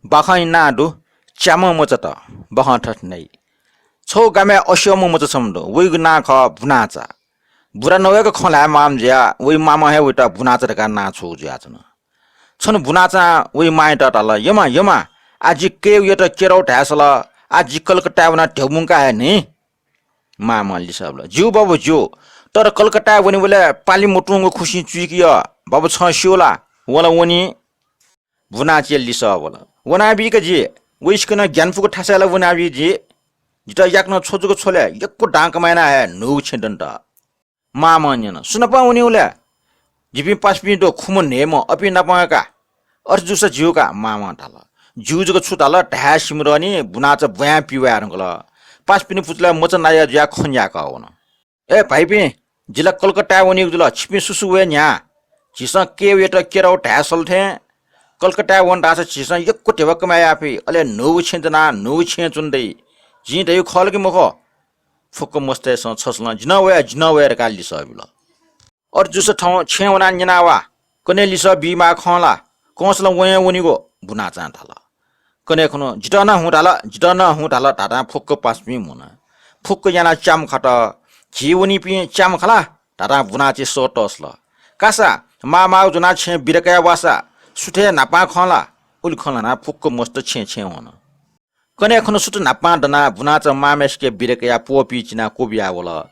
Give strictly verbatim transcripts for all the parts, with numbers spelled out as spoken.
बाखंया नां दु च्याम्ह मचात। बाखं थथे धाइ। छगू गामय् अस्यम्ह मचा छम्ह दु। वइगु नां खः बुनाचा। बुरा नवय्क खँ ल्हाये माःम्ह जुयाः वइ मामं हे वइत बुनाचा धकाः नां छ्वःगु जुयाच्वन। छन्हु बुनाचां वइ मांयात धाल, "यमा, यमा, आः जि कय् वयेत केराउ धाये सल, आः जि कलकत्ताय् वनाः ध्यबा मुंका हये नि।" मामं लिसः बिल, "ज्यू बाबु, ज्यू, तर कलकत्ताय् वनेबलय् पालि मत्वंगु खुसिं चुइके यः। बाबु, छं स्यू ला? वं ला वनी।" बुनाचाया लिसः वल, "वनाबी का जि, वइसिकं नं ग्यानापुगु थासय् ला वनाबी जि। जितः याकनं छ्व जक छ्वले, यक्व दां कमाय् याना हये न्हूगु छेँ दनेत।" मामं न्यन, "सुनापं वनेगु लय्? जिपिं पासापिं दु, खुम्ह न्हय्म्ह, अपिं नापं का। अथे जूसा ज्यू का।" मामं धाल। ज्यू जक छु धाल धाये सिमधःनि बुनाचा ब्वाँय् पिवाये धुंकल। पासापिनि पुचलय् मचा नायः जुयाः खँ न्ह्याकः वन। "ए भाइपिं, जि ला कलकत्ताय् वनीगु जुल, छिपिं सु सु वये न्ह्याः। झीसं कय् वयेत केराउ धाये सल थें कलकत्ताय् वन धाःसा झीसं यक्व ध्यबा कमाय् याये फइ, अले न्हूगु छेँ दनाः न्हूगु छेँय् च्वने दइ। जिं धयागु खः ला कि मखु?" फुक्क मस्तय्सं छसलं "जि नं वये, जि नं वये" धकाः लिसः बिल। "अथे जूसा थौं छेँय् वनाः न्यना वा, कन्हय् लिसः बीमाः खं ला? कंस ला वं हे वनीगु।" बुनाचां धाल। कन्हय् खुन्हु "जितः नं हुँ धाल, जितः नं हुँ धाल" धाधां फुक्क पासापिं मुन। फुक्क यानाः च्याम्ह खात। "झी वनीपिं च्याम्ह खला?" धाधां बुनाचाया सः तःसल। "कासा, माःमाःगु ज्वनाः छेँय् बिदा कयाः वाःसा सुथय् न्हापां खं ला?" उलि खँ ल्हानाः फुक्क मस्त छेँय् छेँय् वन। कन्हय् खुन्हु सुथ न्हापां दनाः बुनाचा मांम्हय्सिके बिदा कयाः प्वःपिं चिनाः क्वबिया वल।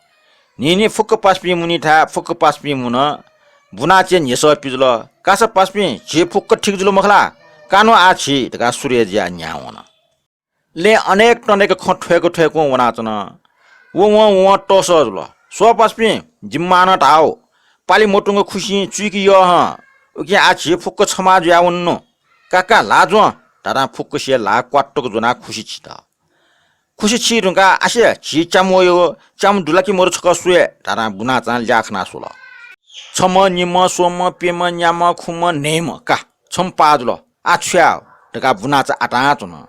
न्हिं न्हिं फुक्क पासापिं मुनीथाय् फुक्क पासापिं मुन। बुनाचाया न्ह्यसः पिजुल। "कासा पासापिं, झी फुक्क ठीक जुल मखु ला? का नु आः झी" धकाः सुरय् जुयाः न्ह्याः वन। लँय् अनेक तनेक खँ थ्वय्क थ्वय्कं वनाच्वन। व वं वं तःसः जुल। "स्व पासापिं, जिमि मां नं धाःगु, पालि मत्वंगु खुसिं चुइके यः हं। उकिं आः झी फुक्क छमाः जुयाः वनेनु। का का, ल्हाः ज्वँ" धाधां फुक्कसिया ल्हाः क्वात्तुक ज्वनाः खुसि छित। खुसि छि धुंकाः "आसे, झी च्याम्ह वइगु, च्याम्ह दु ला कि मदु छकः स्वये" धाधां बुनाचां ल्याः खनाः स्वल। "छम्ह, निम्ह, स्वम्ह, प्यम्ह, न्याम्ह, खुम्ह, न्हय्म्ह, का, छम्ह पाः जुल, आः छु याये" धकाः बुनाचा आतां च्वन।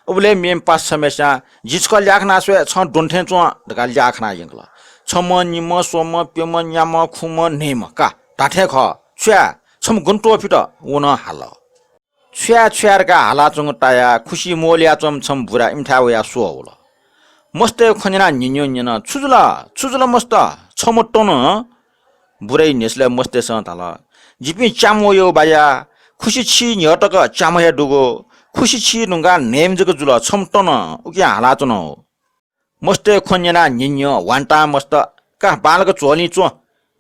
उबलय् मेम्ह पासा छम्हय्सियां "जि छकः ल्याः खनाः स्वये, छं द्वन थें च्वँ" धकाः ल्याः खनाः यंकल। "छम्ह, निम्ह, स्वम्ह, प्यम्ह, न्याम्ह, खुम्ह, न्हय्म्ह, का, धात्थें खः, छु याये, छम्ह गन त्वःफित?" व नं हाल। "छु याये, छु याये" धकाः हालाच्वंगु तायाः खुसि मोल याच्वंम्ह छम्ह बुरा इमिथाय् वयाः स्वः वल। मस्तय् खँ न्यनाः न्हिन्यू न्यन, "छु जुल, छु जुल मस्त? छम्ह तन?" बुराया न्ह्यसलय् मस्तय्सं धाल, "जिपिं च्याम्ह वइगु बाज्या, खुसि छि न्ह्यः तक च्याम्ह हे दुगु, खुसि छि धुंकाः न्हय्म्ह जक जुल, छम्ह तन, उकिं हालाच्वन हो।" मस्तय् खँ न्यनाः न्हिन्यू ह्वान्तां मस्त, "का, बांलाक झ्वलिं च्वँ,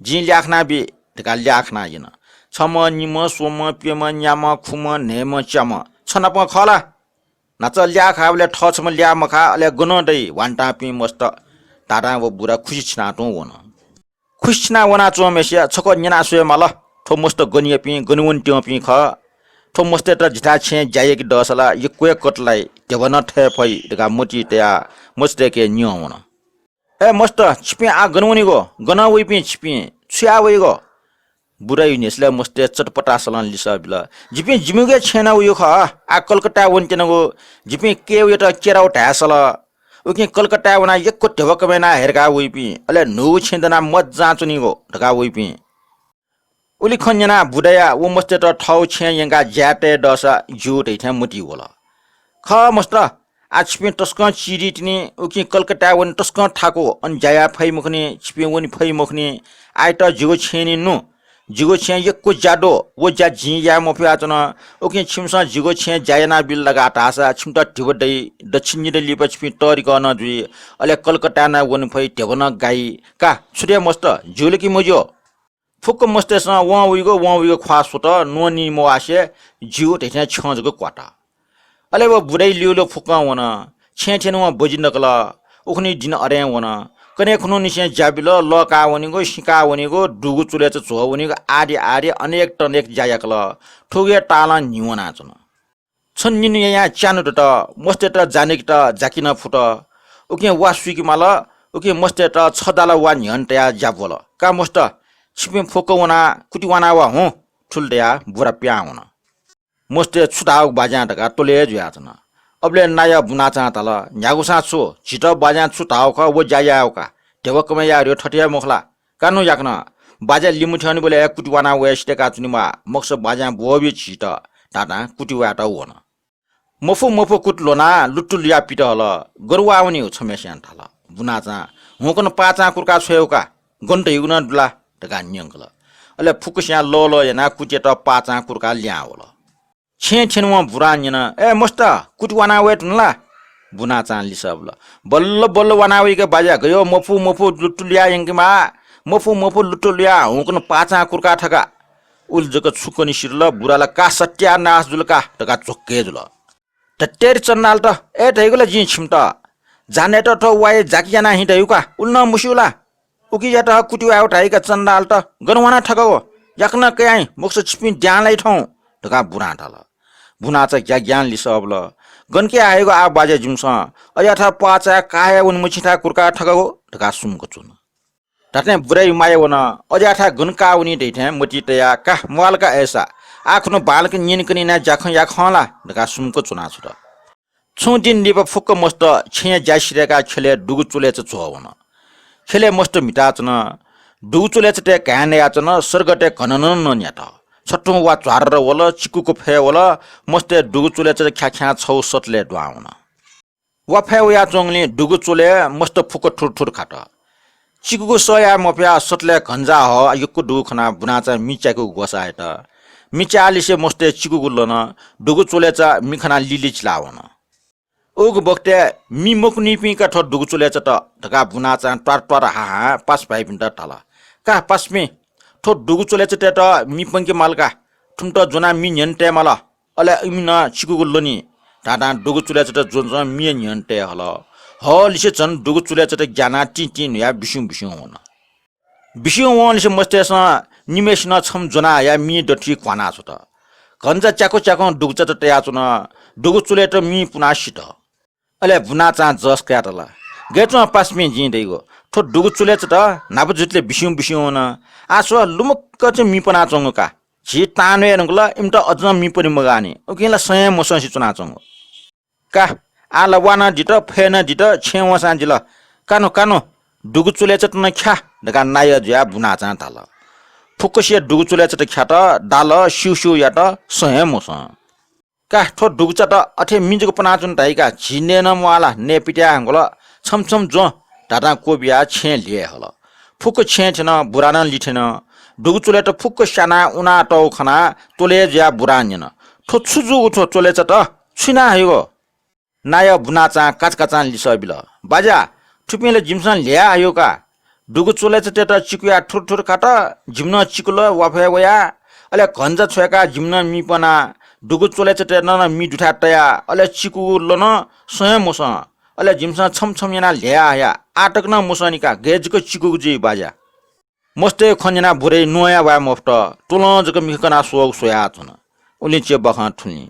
जिं ल्याः खनाबी" धकाः ल्याः खनाः यन। "छम्ह, निम्ह, स्वम्ह, प्यम्ह, न्याम्ह, खुम्ह, न्हय्म्ह, च्याम्ह छ नापं खः ला? न्हाचः ल्याः खाःबलय् थः छम्ह ल्याः मखाः, अले गनं दइ ह्वान्तांपिं मस्त" धाधां व बुरा खुसि छिनातुं वन। खुसि छिना वनाच्वंम्हय्सिया छकः न्यना स्वये माल, थ्व मस्त गनयापिं, गन वनेत्यंपिं खः। थ्व मस्तय्त जिथाय् छेँय् ज्या याके दःसा ला यक्व हे कतलाइ, ध्यबा नं थये फइ धकाः मतिइ तयाः मस्तय्के न्यं वन। "ए मस्त, छिपिं आः गन वनीगु? गनं वइपिं छिपिं? छु याये वइगु?" बुराया न्ह्यसलय् मस्तय् चटपटासलं लिसः बिल, "जिपिं जिमिगु हे छेँय् नं वइगु खः, आः कलकत्ताय् वनेत्यनागु। जिपिं कय् वयेत केराउ धाये सल। उकिं कलकत्ताय् वनाः यक्व ध्यबा कमय् याना हये धकाः वइपिं, अले न्हूगु छेँ दनाः मज्जां च्वनीगु धकाः वइपिं।" उलि खँ न्यनाः बुराया व मस्तय्त थःगु छेँय् यंकाः ज्याय् तये दःसा ज्यू धइथें मतिइ वल। "खः मस्त, आः छिपिं तसकं चिधीतिनि, उकिं कलकत्ताय् वने तसकं थाकु, अन ज्या याये फइ मखुनि, छिपिं वने फइ मखुनि। आःयात जिगु छेँय् निं नु। जिगु छेँय् यक्व ज्या दु, व ज्या जिं याये मफयाच्वन। उकिं छिमिसं जिगु छेँय् ज्या यानाबिल धकाः धाःसा छिमित धिबा दइ, दच्छि निदँ लिपा छिपिं तःधिकः नं जुइ, अले कलकत्ताय् नं वने फइ, ध्यबा नं गाइ। का, छु धये मस्त, ज्यू ला कि मज्यू?" फुक्क मस्तय्सं वं वइगु, वं वइगु ख्वाः स्वत, न्वनी मवासे ज्यू धइथें छ्यं जक क्वात। अले व बुराया ल्यूल्यू फुक्कं वन। छेँय् थ्यनेवं बजि नकल। उखुन्हु दिं अथें वन। कन्हय् खुन्हुनिसें ज्या बिल, लः काः वनीगु, सिँ काः वनीगु, दुगु चुलय् चा झ्वः वनीगु आदि आदि अनेक तनेक ज्या याकल। थुगु हे तालं न्हि वनाच्वन। छन्हु निन्हु यायां च्यान्हु दत, मस्तय्त जानाकेत जाकि नं फुत। उकिं वा सुइके माल। उकिं मस्तय्त छ दाला वा न्ह्यःने तयाः ज्या ब्वल। "का मस्त, छिपिं फुक्क वनाः कुतिवाना वा हुँ।" थुलि धयाः बुरा पिहां वन। मस्तय् छु धाःगु बाज्यां धकाः त्वलय् जुयाच्वन। अबलय् नायः बुनाचां धाल, "न्ह्यागुसां छु, झीत बाज्यां छु धाःगु खः, व ज्या यायेगु का। ध्यबा कमय् याये धइगु थथे हे मखु ला? का नु याकनं, बाज्या लिमथ्यंनिबलय् हे कुतिवाना वये सिधय्काच्वनेमाः, मखुसा बाज्यां ब्वःबी झीत" धाधां कुतिवायेत वन। मफु मफु कुतु ल्वनाः लुतु लुयाः पित हल। गन वाः वनी छम्हेस्यां धाल। बुनाचां हुंकन पाचां कुर्काः छ्वयेगु का, गन धइगु नं दु ला धकाः न्यंकल। अले फुक्कस्यां लः लः यानाः कुतियात पाचां कुर्काः लिहां वल। छेँय् थ्यनेवं बुरां न्यन, ए मस्त, कुति वाना वये धुन ला? बुनाचां लिसः बिल, बल्ल बल्ल वाना वइके बाज्या, गयो मफु मफु लुतु लुयाः यंकेमाः, मफु मफु लुतु लुयाः हुंकन पाचां कुर्काः थका। उलि जक छुकनि सिधल, बुरा ला का सत्यानाश जुल का धकाः झ्वक्के जुल। धत्तेरी चण्डालत, ए धइगु ला जिं छिमित, जानेत थ्व वाइ जाकि यानाः हिँ धइगु का, उलि नं मस्यू ला? उकियात कुति वायेगु धाइका चण्डालत, गन वाना थकागु, याकनं कयाहिँ, मखुसा छिपिं द्यां लाइ थौं धकाः बुरां धाल। बुनाचां ग्याग्यां लिसः बिल, गन कयाः हइगु आः बाज्या जिमिसं, अज्याःथाय् पाचाय् काय् वने मछिंथाय् कुर्काः थकागु धकाः सुम्क च्वन। धात्थें बुराइ माया वन, अज्याःथाय् गन काः वनी धइथें मतिइ तयाः का म्वाल का अय्सा, आः खुन्हु बांलाक न्यनेकने यानाः ज्याखँ याकः हं ला धकाः सुम्क च्वनाछ्वत। छुं दिं लिपा फुक्क मस्त छेँया ज्या सिधय्काः ख्यलय् दुगु चुलेचा झ्वः वन। ख्यलय् मस्त म्हिताच्वन। दुगु चुलेचातय् घाँय् नयाच्वन, सर्गतय् घननं नं न्यात। छथुं वा झ्वार्र वल, चिकुक फय् वल, मस्तय् दुगु चुलेचा ख्याख्यां छगू सतलय् दुहां वन। वा फय् वयाच्वंगुलिं दुगु चुलय् मस्त फुक्क थुरथुर खात। चिकुगु सह याये मफयाः सतलय् घन्जा हः यक्व दुगु खनाः बुनाचां मि च्याकेगु ग्वसाः यात। मि च्याःलिसे मस्तय् चिकुगु लन, दुगु चुलेचा मि खनाः लिलिचिलाः वन। उगु बखतय् मि मखुनिपिं का थ्व दुगु चुलेचात धकाः बुनाचां त्वार त्वार हाहां पासा भाइपिन्त धाल, का पासापिं, थ्व दुगु चुलेचातय्त मि पंके माल का, थुमित ज्वनाः मि न्ह्यःने तये माल, अले इमि नं चिकुगु लनी धाधां दुगु चुलेचात ज्वजं मिया न्ह्यःने तये हल। हःलिसे झन दुगु चुलेचात ग्यानाः तिं तिं न्हुयाः बिस्युं बिस्युं वन। बिस्युं वंलिसे मस्तय्सं निम्हय्सिनं छम्ह ज्वना हयाः मिइ दथुइ क्वाना छ्वत। घन्जा च्याकु च्याकुं दुगुचात तयाच्वन। दुगु चुलेचात मिइ पुनाः सित। अले बुनाचां जस कयाः धाल, गय् च्वं पासापिं जिं धइगु, थ्व दुगु चुलेचात न्हापा जुइतले बिस्युं बिस्युं वन। आः स्व लुमक्क च्वं मि पनाच्वंगु का। झी तांन्वय् धुंकल, इमित अझं मि पने मगाःनि। उकिं ला सँ हे मसंसे च्वनाच्वंगु। का, आः ला वा नं दित, फय् नं दित, छेँय् वंसां जिल। का नु, का नु, दुगु चुलेचात नं ख्या धकाः नायः जुयाः बुनाचां धाल। फुक्कसिया दुगु चुलेचात ख्यात, दाल, स्यू स्यू यात, सँ हे मसं। का, थ्व दुगुचात अथे मि जक पनाच्वन धाइका झी नये नं म्वाः ला, नये पित्याये हंगल, छम्ह छम्ह ज्वँ धाधां क्वबियाः छेँय् ल्ह्यये हल। फुक्क छेँय् थ्यन, बुरा नं लिथ्यन। दुगु चुलेचात फुक्क स्यानाः उनातःगु खनाः त्वलय् जुयाः बुरां न्यन, थ्व छु जूगु थ्व चुलेचात? छु याना हइगु? नायः बुनाचां काचाकाचां लिसः बिल, बाज्या, थुपिं ला जिमिसं ल्ह्यया हइगु का। दुगु चुलेचातय्त चिकुयाः थुरथुर खात, जिमि नं चिकुल, वा फय् वया। अले घन्जा छ्वय्काः जिमि नं मि पना। दुगु चुलेचातय्त नं मि दुथाय् तया, अले चिकुगु लन सँ हे मसं। अले जिमिसं छम्ह छम्ह यानाः ल्ह्यया हया, आः तक नं मसंनि का, गय् जक चिकुगु जुइ बाज्या। मस्तय् खँ न्यनाः बुराइ न्वया वये मफुत। तुलं जक मिखा कनाः स्वःगु स्वयाच्वन। उलिं च्यय् बाखं थुलिं।